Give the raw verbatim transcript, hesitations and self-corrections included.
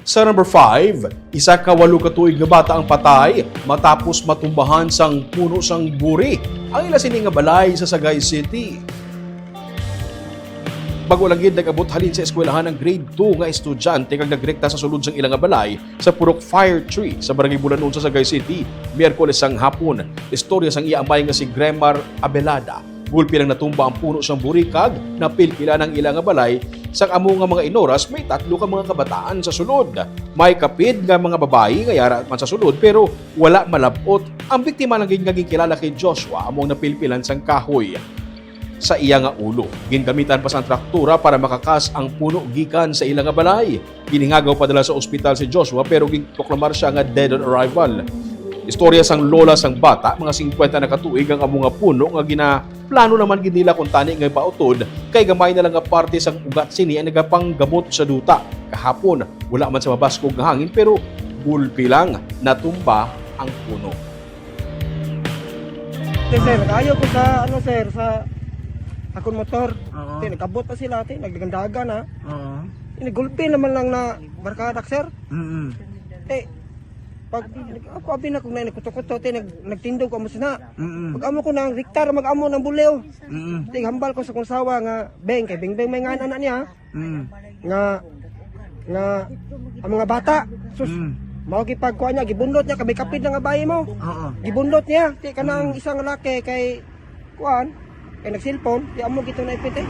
Sa number five, isa ka walo ka tuig nga bata ang patay matapos matumbahan sang puno sang buri ang ila sini nga balay sa Sagay City. Bago lang gid nag-abot halin sa eskwelahan ang grade two nga estudyante kag nagrekta sa sulod sang ila nga balay sa purok fire tree sa Barangay Bulanon sa Sagay City, Miyerkules sang hapon. Istorya sang iya amay nga si Gremar Abelada. Gulpi lang natumba ang puno sang buri kag napilpilan ang ila nga balay. Sang amo nga mga inoras, may tatlo ka mga kabataan sa sulod. May kapid nga mga babayi nga yara man sa sulod, pero wala malab-ot. Ang biktima lang gid nga ginkilala kay Joshua amo ang napilpilan sang kahoy sa iya nga ulo. Gingamitan pa sang traktura para makakas ang puno gikan sa ila nga balay. Ginhingagaw padala sa ospital si Joshua, pero ginproklamar sia nga dead on arrival. Istorya sang lola sang bata, mga singkwenta na ka tuig ang amo nga puno nga ginaplano naman gid nila kuntani nga ipautod, kay gamay na lang nga parte sang ugat sini ang nagapanggamot sa duta. Kahapon, wala man sa mabaskog nga hangin, pero gulpi lang natumba ang puno. Te, sir, kayo ko sa, ano, sir, sa akon motor. Oo. Te, nagkabot pa sila, te, nagdagandagan, ha. Oo. Ini gulpi naman lang na barkada, sir. Mm. Te, pag, ako, abi na kung na kuto-kuto, te, nag, nagtindog ko, amo sina. Mm. Pag amo ko ng riktar, mag-amo ng buliw. Mm. Te, hambal ko sa kong sawa nga, Beng, kay Beng Beng may nga anak niya, Mm. nga, nga, ang mga bata, sus, Mm. mao gipagkuha niya, gibundot niya, kabay kapid na nga bayi mo. Oo. Gibundot niya, ti kanang isang lalaki kay, kuan, kay nagsilpon, ti amo gito na ipit eh.